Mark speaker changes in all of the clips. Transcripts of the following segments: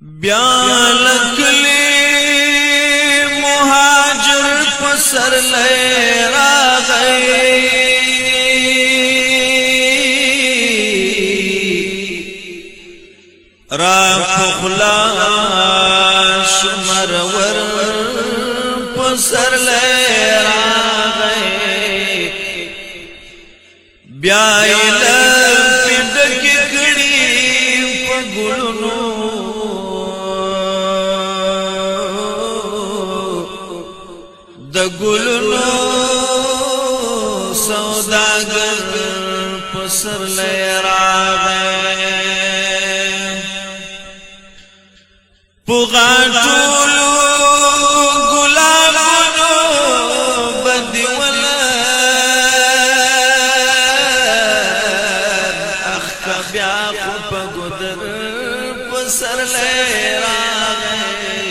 Speaker 1: بیا لکلی مهاجر پسر لې راغی، را پخلا شمر ور پسر لې راغی. بیا یې ډک کړي په ګلونو، د ګلونو سوداګر پسر لې راغی. په غاټولو ګلابونو بدی ولا اخ، بیا خو په ګدر پسر لې راغی.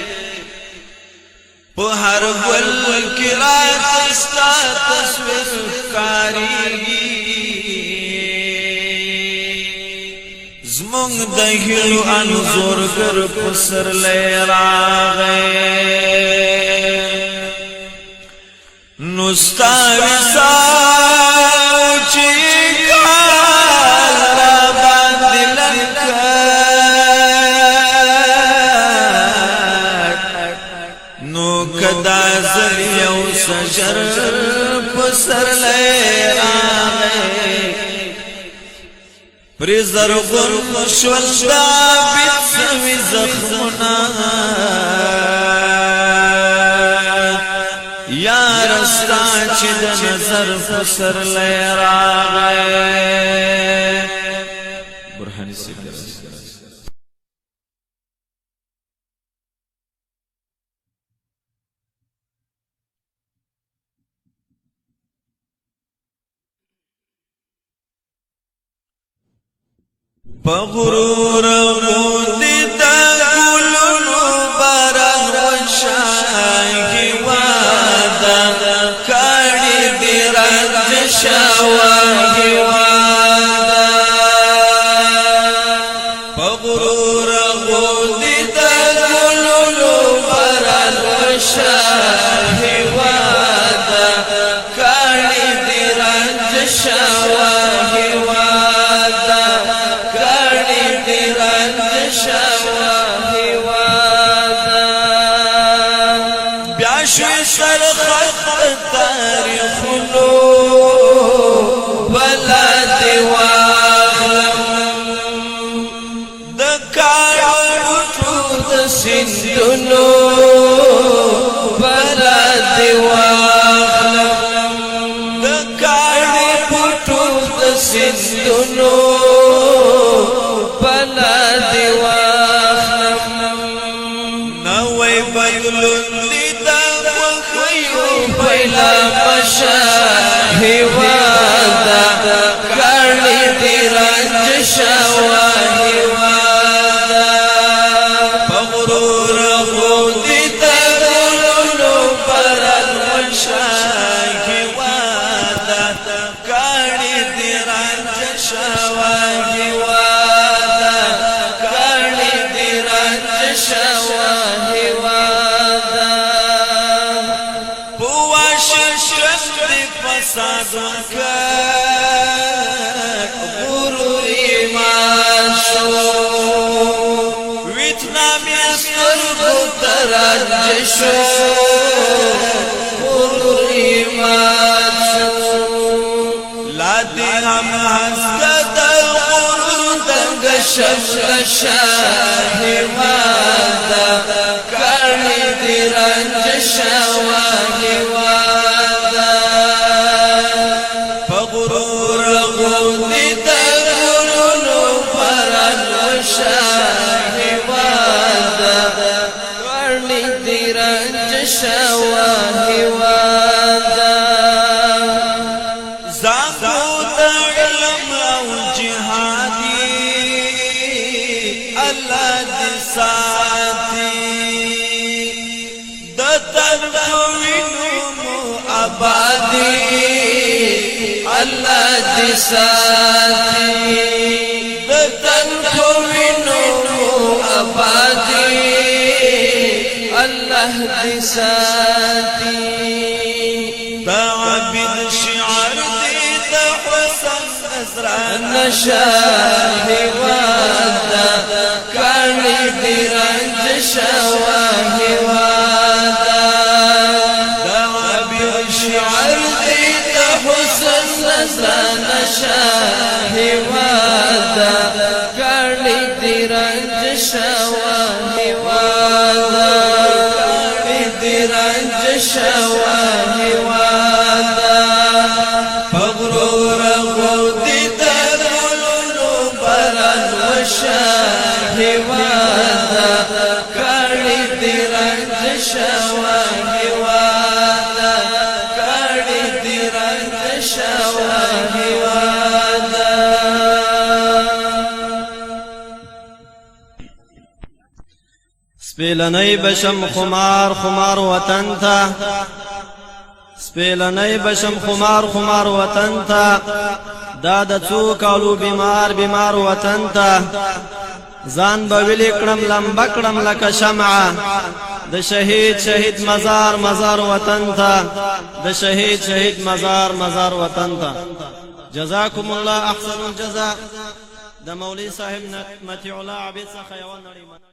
Speaker 1: په هر ګل کې راستا تصویر کاریږي، زمونږ د هیلو انزورګر پسر لې راغی. نو ستا وصال چې کال را باندې لنکړ، نو کدا زل یو سجر پسر لې راغی. پر زرغون شول دا بسوي زخمنا، یا رستا چې د نظر پسر لې راغی. برهانی سیب په غرور غوندې د ګلونو باران وشاهي واده کړي دي رنج شواهي واده. په غرور غوندې د ګلونو باران وشاهي واده کړي دي رنج شواهي واده کړي دي رنج شواهي واده. بیا شوی سر خط تاریخونو بلا دی واخلم، د کاړو د سندونو بلا دی واخلم، د کاړو پټو د سندونو بلا دی واخلم. نوې بدلون دي د خوښیو پیلا مشه هیوادا کړي دي رنج شوا هیوادا. په غرور غوندې د ګلونو برن وشه هیوادا کړي دي رنج شوا هیوادا کړي دي رنج شوا هیوادا. پواشنګټن دی فساد وکړ، غرور ایمان شو. ویتنام یې سترګو ته رنج شو، غرور ایمان شو. لا دې هم هسکه د غرور دنګ شمله هیوادا کړي دي رنج شوا هیوادا. په غرور غوندې د ګلونو پرن وشه هیوادا کړي دي رنج شوا هیوادا. زانګو د علم او جهادي الله دې ساتي، د تن کوینو مو آبادی الله دې ساتي، د تن کوینو مو آبادی. الله دې ساتي.
Speaker 2: دا عبد شعر دې د حسن نظران
Speaker 1: نشه هیواد، کړي دې رنج شوا هیواد.
Speaker 2: دا عبد
Speaker 1: شعر دې د حسن نظران نشه هیواد، کړي دې رنج شوا هیواد، کړي دې رنج شوا هیواد.
Speaker 2: فغرور غودي د ګلونو
Speaker 1: بران وشه هیواد، کړي دې رنج شوا هیواد، کړي دې رنج شوا هیواد.
Speaker 3: سپیلنۍ بشم خمار خمار وطن ته، سپیلنۍ بشم خمار خمار وطن ته، دا د څو کالو بیمار بیمار وطن ته. ځان به ویلې کړم لمبه کړم لکه شمعه، د شهید شهید مزار مزار وطن ته، د شهید شهید مزار مزار وطن ته. جزاکم الله احسن الجزاء. د مولوی صاحب مطیع الله عابد څخه یوه نړۍ.